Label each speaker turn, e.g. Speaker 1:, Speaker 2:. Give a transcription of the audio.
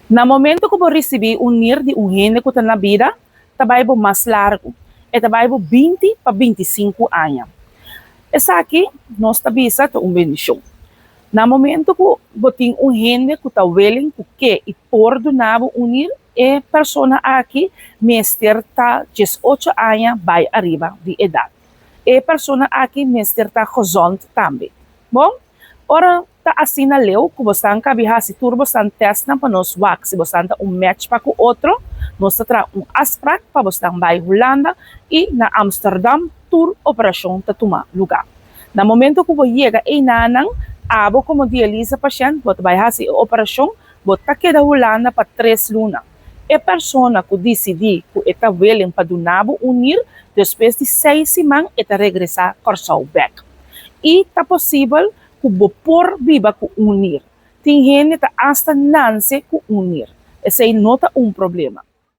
Speaker 1: Na momento ku bo risibí un nir di un hende ku ta na bida, ta bai bo mas largu, e ta bai bo 20 pa 25 aña. Esaki nos ta bisa ta un bendishon. Na momento ku bo tin un hende ku ta willing, ku ke i por duna bo un nir, e persona aki mester ta 18 aña bai ariba di edat. E persona aki mester ta gezond tambe. Bon, ora ta asina leu ku boso kabi hasi tur boso testnan pa nos wak si boso ta un match pa ku otro, nos ta traha un afspraak pa boso bai Hulanda i na Amsterdam tur operashon ta tuma lugá. Na momento ku bo yega einan, abo komo dialyse pashènt, bo ta bai hasi e operashon, bo ta keda Hulanda pa 3 luna. E persona ku disidí ku e ta willing pa duna bo un nir, despues di 6 siman e ta regresá Kòrsou bèk. I ta posibel ku bo por biba ku un nir. Tin hende ta hasta nase ku un nir. Esei no ta un problema.